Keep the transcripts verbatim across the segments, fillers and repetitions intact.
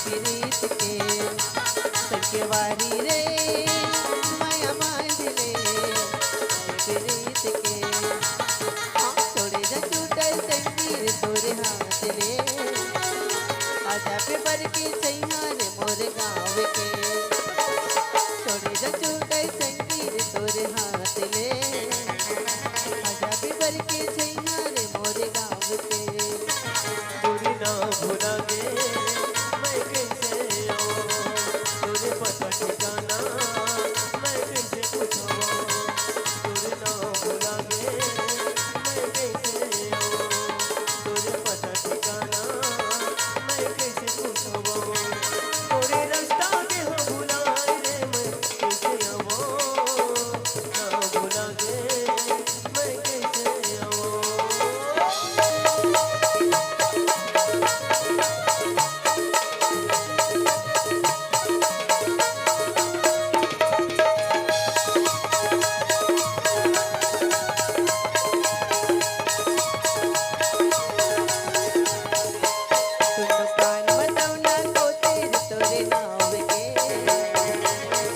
प्रीत के संगवारी रे, मया बांध ले प्रीत के। हाँ, छोड़े जा छूटे संगी रे तोरे हाथ ले, आजा बेबर के सैया रे मोर गाँव के। छोड़े जा छूटे संगी रे तोरे हाथ ले, आजा बेबर के सैया रे मोर गाँव के। दूरी ना भुला गे मैं कैसे आऊं, तोरे पता ठिकाना मैं कैसे पूछूं, दूरी ना भुला गे मैं कैसे आऊं, तोरे पता ठिकाना मैं कैसे पूछूं, तोरे रास्ता के हो भुलाए रे मैं कैसे आऊं, ना भुला गे मैं कैसे आऊं। सुनो कान मदौना को तीर तोरे नाव के,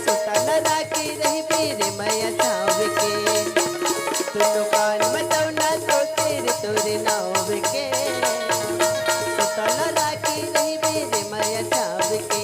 सुतल राखी रहिबे रे मया छाव के। सुनो कान मदौना को तीर तोरे नाव के, सुतल राखी रहिबे रे मया छाव के।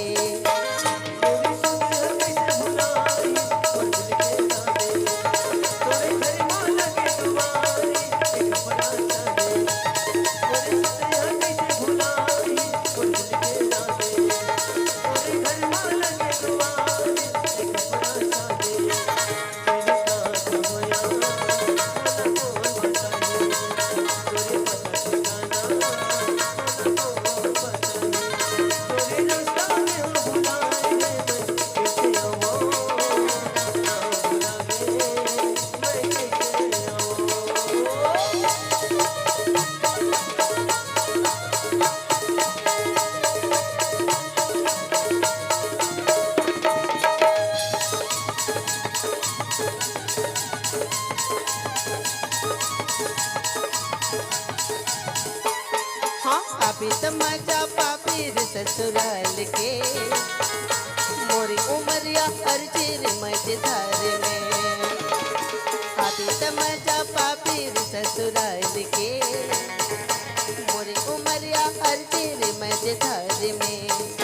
हाँ, अभी त मजा पाबे रे ससुराल के, मोरी उमरिया अर्जी रे मझधार में। अभी त मजा पाबे रे ससुराल के, मोरी उमरिया अर्जी रे मझधार में।